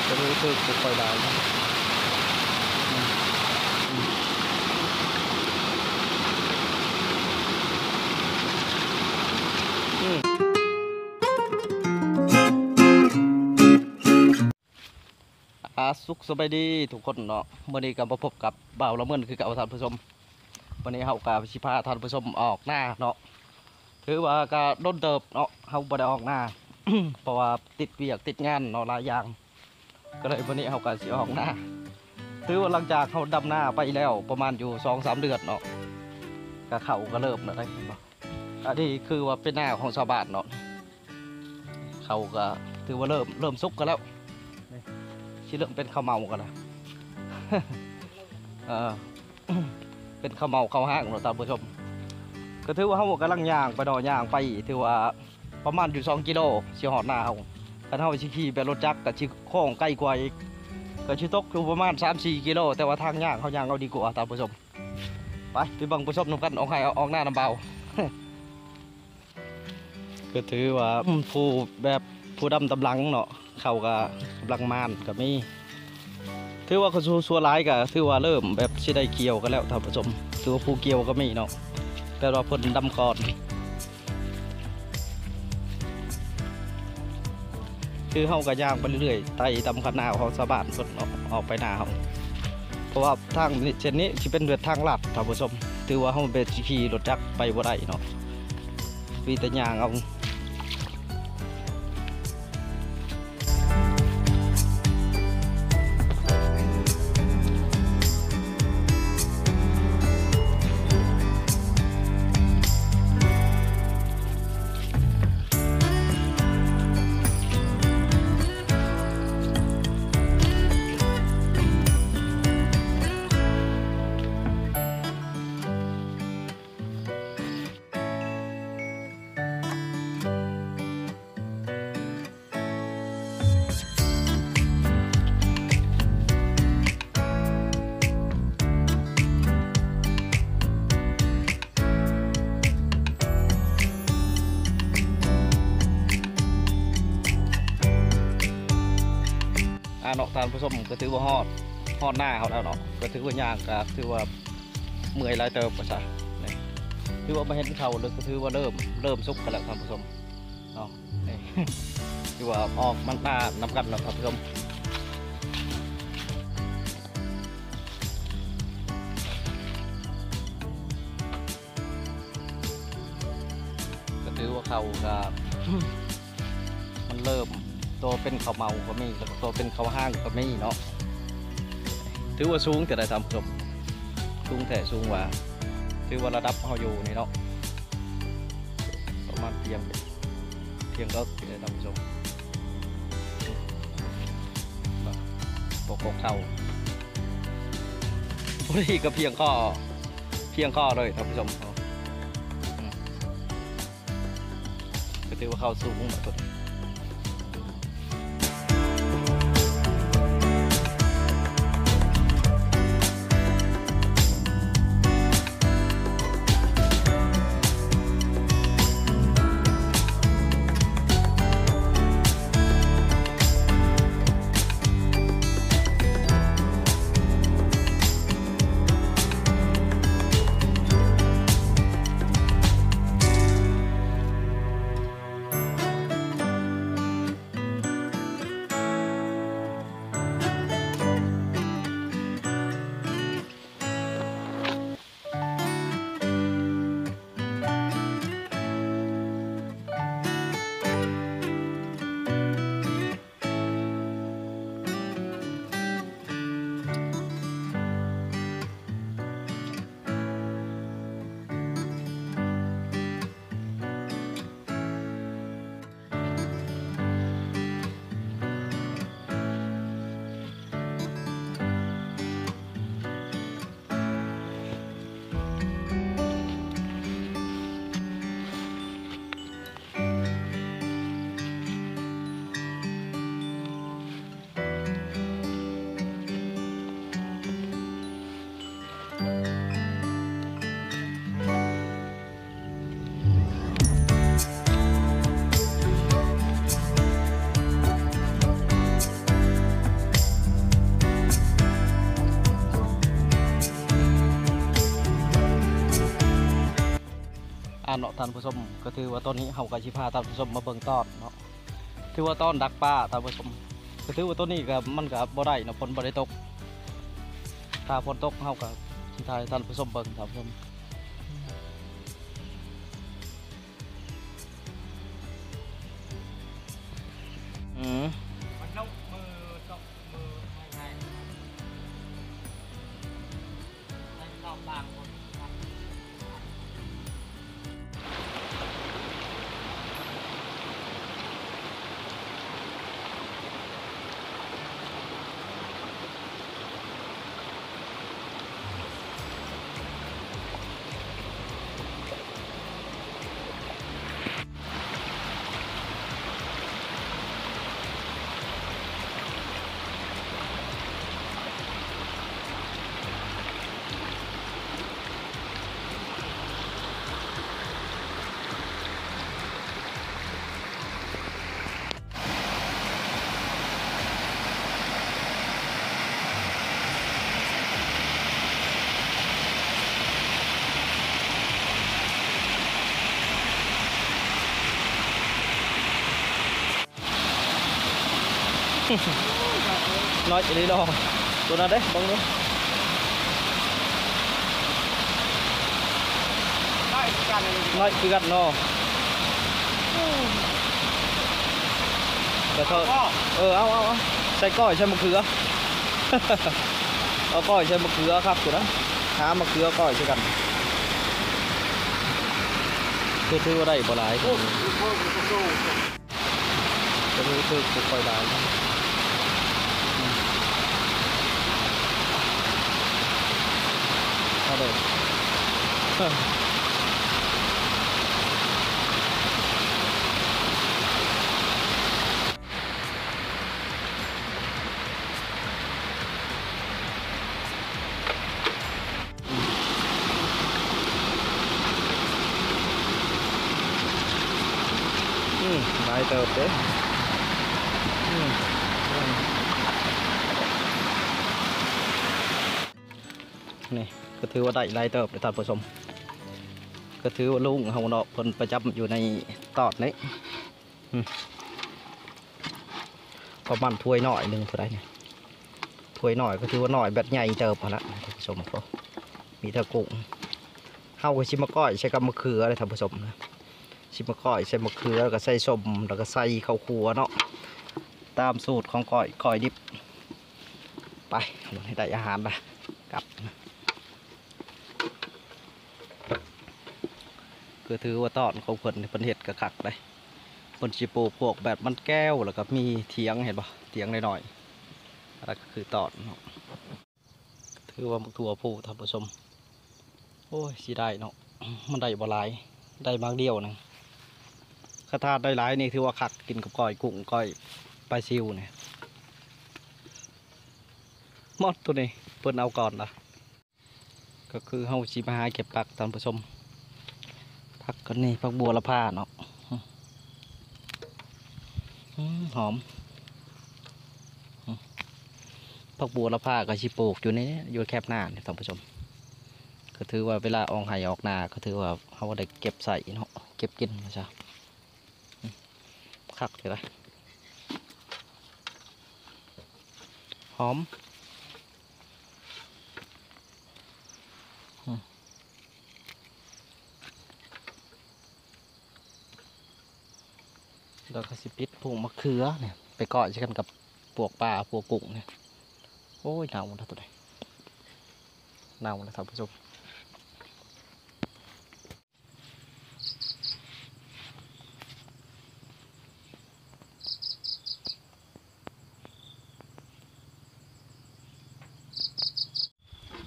ກະຮູ້ສຶກບໍ່ຄ່ອຍຫຼາຍເນາະ. ອາ ສຸກສະບາຍດີທຸກຄົນເນາະ, ມື້ນີ້ກໍມາພົບກັບບ່າວລະເມີນຄືເກົ່າທ່ານຜູ້ຊົມ. ມື້ນີ້ເຮົາກໍຊິພາທ່ານຜູ້ຊົມອອກນາເນາະ, ຖືວ່າກໍດົນເຕີບເນາະ ເຮົາບໍ່ໄດ້ອອກນາ ເພາະວ່າຕິດວຽກຕິດງານເນາະ ຫຼາຍຢ່າງ ກໍເລີຍມື້ນີ້ເຮົາກໍຊິອອກນາ. ຖືວ່າຫຼັງຈາກເຮົາດຳນາໄປແລ້ວປະມານຢູ່ສອງສາມເດືອນເນາະ ກໍເຂົ້າກໍເລີ່ມແລ້ວເດ້ ອັນນີ້ຄືວ່າເປັນນາຂອງຊາວບ້ານເນາະ. ເຂົ້າກໍຖືວ່າເລີ່ມ ເລີ່ມສຸກກັນແລ້ວ ຊິເລີ່ມເປັນເຂົ້າເໝົາກັນແລ້ວ ເອີ ເປັນເຂົ້າເໝົາເຂົ້າຫ້າງເນາະທ່ານຜູ້ຊົມ. ກໍຖືວ່າເຮົາກຳລັງຍ່າງໄປເນາະ ຍ່າງໄປຖືວ່າປະມານຢູ່ສອງກິໂລ ຊິຮອດນາເຮົາ. ຄັນເຮົາຊິຂີ່ແບບລົດຈັກກໍຊິຄ້ອງໄກກວ່າອີກ ກໍຊິຕົກຢູ່ປະມານສາມສີ່ກິໂລ, ແຕ່ວ່າທາງຍ່າງເຮົາຍ່າງເອົາດີກວ່າທ່ານຜູ້ຊົມ. ໄປ ໄປເບິ່ງໄປຊົມນຳກັນ ອອກໄຮ່ອອກນານຳບ່າວ. ກໍຖືວ່າ ອືມ ຜູ້ແບບຜູ້ດຳຕາມຫຼັງເນາະ ເຂົ້າກໍກຳລັງມານກໍມີ. ຖືວ່າເຂົາສ່ວນຫຼາຍກໍຖືວ່າເລີ່ມແບບຊິໄດ້ກ່ຽວກັນແລ້ວທ່ານຜູ້ຊົມ, ຖືວ່າຜູ້ກ່ຽວກໍມີເນາະ ແປວ່າເພິ່ນດຳກ່ອນ. ຄືເຮົາກໍຍ່າງໄປເລື້ອຍໆ ໄຕ່ຕາມຄັນນາຂອງຊາວບ້ານເພິ່ນເນາະ ອອກໄປນາເຮົາ ເພາະວ່າທາງເສັ້ນນີ້ຊິເປັນເສັ້ນທາງລັດທ່ານຜູ້ຊົມ, ຖືວ່າເຮົາແບບຊິຂີ່ລົດຈັກໄປບໍ່ໄດ້ເນາະ ມີແຕ່ຍ່າງເອົາ. ອ່າເນາະທ່ານຜູ້ຊົມ ກໍຖືວ່າຮອດ ຮອດນາເຮົາແລ້ວເນາະ, ກໍຖືວ່າຍ່າງກໍຖືວ່າເມື່ອຍຫຼາຍເຕີບວ່າຊະ. ນີ້ຖືວ່າມາເຫັນເຂົ້າແລ້ວ ກໍຖືວ່າເລີ່ມ ເລີ່ມສຸກກັນແລ້ວທ່ານຜູ້ຊົມເນາະ. ນີ້ຖືວ່າອອກມານານຳກັນເນາະທ່ານຜູ້ຊົມ. ກໍຖືວ່າເຂົ້າກໍ ມັນເລີ່ມໂຕເປັນເຂົ້າເໝົາກໍມີ ແລ້ວກໍໂຕເປັນເຂົ້າຫ້າງກໍມີເນາະ. ຖືວ່າສູງແທ້ໃດທ່ານຜູ້ຊົມ, ສູງແທ້ສູງວ່າ ຖືວ່າລະດັບເຮົາຢູ່ນີ້ເນາະ ປະມານພຽງ ພຽງກໍ ທ່ານຜູ້ຊົມ ບໍ່ຄົບເຂົ້າ ພໍດີກໍພຽງຂໍ້ ພຽງຂໍ້ເລີຍທ່ານຜູ້ຊົມ. ອືມ ກໍຖືວ່າເຂົ້າສູງແລ້ວຕົວນີ້. ເນາະທ່ານຜູ້ຊົມ ກໍຖືວ່າຕອນນີ້ເຮົາກໍຊິພາທ່ານຜູ້ຊົມມາເບິ່ງຕອນເນາະ ຖືວ່າຕອນດັກປາທ່ານຜູ້ຊົມ ກໍຖືວ່າຕອນນີ້ກໍ ມັນກໍບໍ່ໄດ້ເນາະ ຝົນບໍ່ໄດ້ຕົກ ຖ້າຝົນຕົກເຮົາກໍຊິຖ່າຍໃຫ້ທ່ານຜູ້ຊົມເບິ່ງທ່ານຜູ້ຊົມ ອືມ ມັນຕົກມື້ຕົກມື້ໃຫ້ໆ ໃຫ້ເຂົ້າບາງຄົນ ນ້ອຍອີ່ຫຼີເນາະ ໂຕນັ້ນເດ້ ເບິ່ງດູ ນ້ອຍຄືກັນ ນ້ອຍຄືກັນເນາະ ແຕ່ເຂົາ ເອີ ເອົາ ເອົາ ເອົາ ໃສ່ກ້ອຍ ໃສ່ມະເຂືອ ເອົາກ້ອຍໃສ່ມະເຂືອຄັກຢູ່ນະ ຫາມະເຂືອກ້ອຍໃສ່ກັນ ຄືຖືວ່າໄດ້ບໍ່ຫຼາຍ. ກໍຖືຖືກບໍ່ຄ່ອຍຫຼາຍ ອືມ ເອົາເດີ ອືມ ຫຼາຍເຕີບເດ້ ອືມ ນີ້ກໍຖືວ່າໄດ້ຫຼາຍເຕີບເດ້ທ່ານຜູ້ຊົມ ກໍຖືວ່າລຸງເຮົາເນາະ ເພິ່ນປະຈຳຢູ່ໃນຕອດນີ້ ອືມ ປະມານຖ້ວຍນ້ອຍໜຶ່ງເທົ່າໃດນີ້ ຖ້ວຍນ້ອຍກໍຖືວ່ານ້ອຍ ແບບໃຫຍ່ເຕີບຫັ້ນລະທ່ານຜູ້ຊົມ ໂອ້ ມີແຕ່ກຸ້ງ ເຮົາກໍຊິມາກ້ອຍໃສ່ກັບມະເຂືອເດ້ທ່ານຜູ້ຊົມ ຊິມາກ້ອຍໃສ່ມະເຂືອ ແລ້ວກໍໃສ່ສົ້ມ ແລ້ວກໍໃສ່ເຂົ້າຂົ້ວເນາະ ຕາມສູດຂອງກ້ອຍ ກ້ອຍດິບ ໄປ ໃຫ້ໄດ້ອາຫານລະ ກັບ ຄືຖືວ່າຕອນຂອງເພິ່ນ ເພິ່ນເຮັດກໍຄັກເດ້ ເພິ່ນຊິປູກພວກແບບມັນແກ້ວ ແລ້ວກໍມີຖຽງ ເຫັນບໍ່ ຖຽງນ້ອຍໆ ອັນນັ້ນກໍຄືຕອນເນາະ ຖືວ່າໝາກຖົ່ວພູທ່ານຜູ້ຊົມ ໂອ້ຍ ເສຍດາຍເນາະ ມັນໄດ້ບໍ່ຫຼາຍ ໄດ້ໝາກດຽວໜຶ່ງ ຄັນຖ້າໄດ້ຫຼາຍນີ້ຖືວ່າຄັກ ກິນກັບກ້ອຍກຸ້ງ ກ້ອຍປາຊິວນີ້ ໝົດໂຕນີ້ ເພິ່ນເອົາກ່ອນລະ. ກໍຄືເຮົາຊິມາຫາເກັບຜັກທ່ານຜູ້ຊົມ ຜັກອັນນີ້ ຜັກບົວລະພາເນາະ ອືມ ຫອມ ອືມ ຜັກບົວລະພາກໍຊິປູກຢູ່ນີ້ ຢູ່ແຄມນານີ້ທ່ານຜູ້ຊົມ ກໍຖືວ່າເວລາອອກໄຮ່ອອກນາ ກໍຖືວ່າເຮົາໄດ້ເກັບໃຊ້ເນາະ ເກັບກິນວ່າຊະ ອືມ ຄັກຢູ່ລະ ຫອມ ອືມ ແລ້ວກໍຊິປິດພວກມະເຂືອນີ້ ໄປກ້ອຍໃສ່ກັນກັບພວກປາ ພວກກຸ້ງນີ້ ໂອ້ຍ ເນົ່າແລ້ວໂຕນີ້ ເນົ່າແລ້ວທ່ານຜູ້ຊົມ.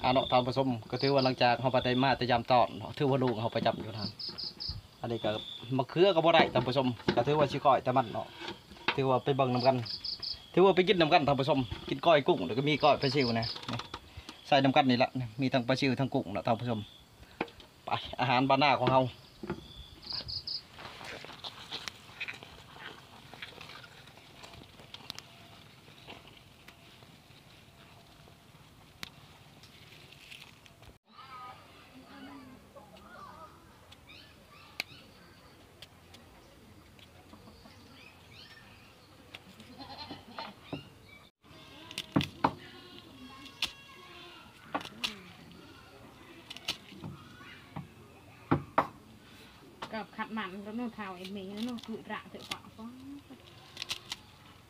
ອາເນາະ ທ່ານຜູ້ຊົມ ກໍຖືວ່າຫຼັງຈາກເຮົາໄປແຕ່ ມາແຕ່ຢາມຕອນເນາະ ຖືວ່າລຸງເຮົາປະຈຳຢູ່ຫັ້ນ ອັນນີ້ກໍມະເຂືອກໍບໍ່ໄດ້ ທ່ານຜູ້ຊົມ ກໍຖືວ່າຊິກ້ອຍແຕ່ມັນເນາະ ຖືວ່າໄປເບິ່ງນຳກັນ ຖືວ່າໄປກິນນຳກັນ ທ່ານຜູ້ຊົມ ກິນກ້ອຍກຸ້ງ ແລ້ວກໍມີກ້ອຍປາຊິວນະ ໃສ່ນຳກັນນີ້ລະ ມີທັງປາຊິວທັງກຸ້ງເນາະ ທ່ານຜູ້ຊົມ. ໄປ ອາຫານບ້ານນາຂອງເຮົາ. ອ ກັບຂັດມັນ ໂຕໂນ້ນເຖົ້າເອັດເມໂນ້ນ ຄືລະເຖາະປະ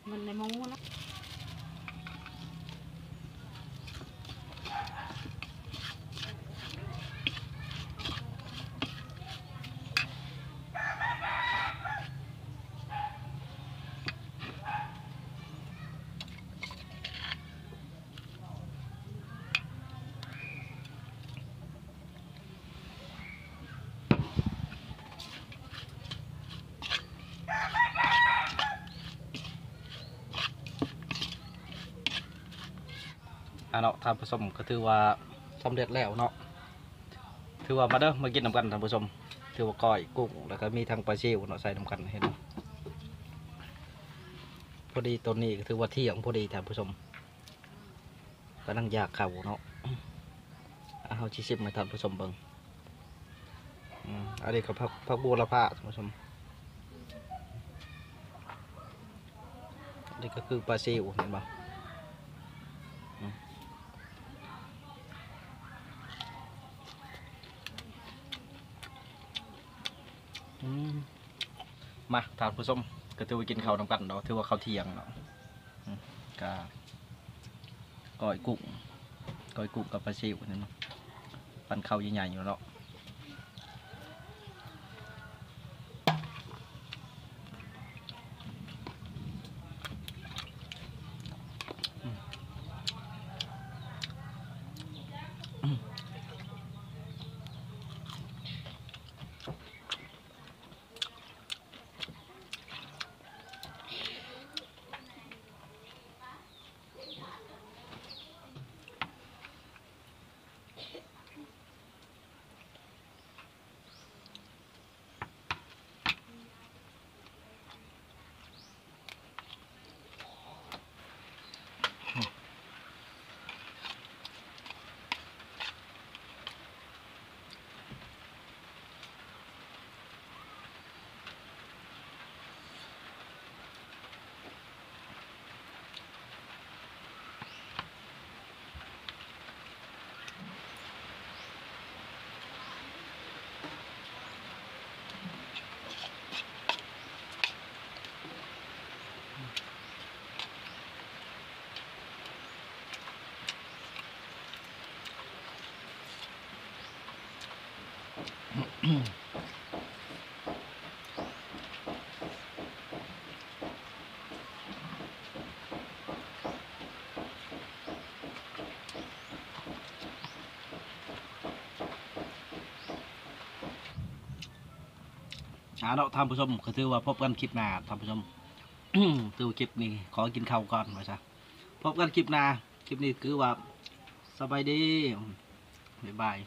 ມັນໃນໝໍລະ. ອ່າເນາະ ທ່ານຜູ້ຊົມ ກໍຖືວ່າສຳເລັດແລ້ວເນາະ. ຖືວ່າມາເດີ ມາກິນນຳກັນທ່ານຜູ້ຊົມ. ຖືວ່າກ້ອຍກຸ້ງ ແລ້ວກໍມີທັງປາຊິວເນາະ ໃສ່ນຳກັນ ເຫັນ ພໍດີ. ຕອນນີ້ກໍຖືວ່າທ່ຽງພໍດີທ່ານຜູ້ຊົມ. ກຳລັງຢາກເຂົ້າເນາະ. ອ່າ ເຮົາຊິຊິມໃຫ້ທ່ານຜູ້ຊົມເບິ່ງ. ອືມ ອັນນີ້ກໍຜັກ ຜັກບົວລະພາທ່ານຜູ້ຊົມ. ອັນນີ້ກໍຄືປາຊິວ ເຫັນບໍ່? ອືມ ອືມ. ມາທ່ານຜູ້ຊົມ ກໍຖືວ່າກິນເຂົ້ານຳກັນເນາະ ຖືວ່າເຂົ້າທ່ຽງເນາະ. ອືມ ກະກ້ອຍກຸ້ງ ກ້ອຍກຸ້ງກັບປາຊິວນີ້ເນາະ ປັນເຂົ້າໃຫຍ່ໆຢູ່ເນາະ. ເອົາເນາະທ່ານຜູ້ຊົມ ກໍຖືວ່າພົບກັນຄລິບໜ້າທ່ານຜູ້ຊົມ. ຖືວ່າຄລິບນີ້ຂໍກິນເຂົ້າກ່ອນວ່າຊະ ພົບກັນຄລິບໜ້າ. ຄລິບນີ້ຄືວ່າສະບາຍດີ ບາຍບາຍ.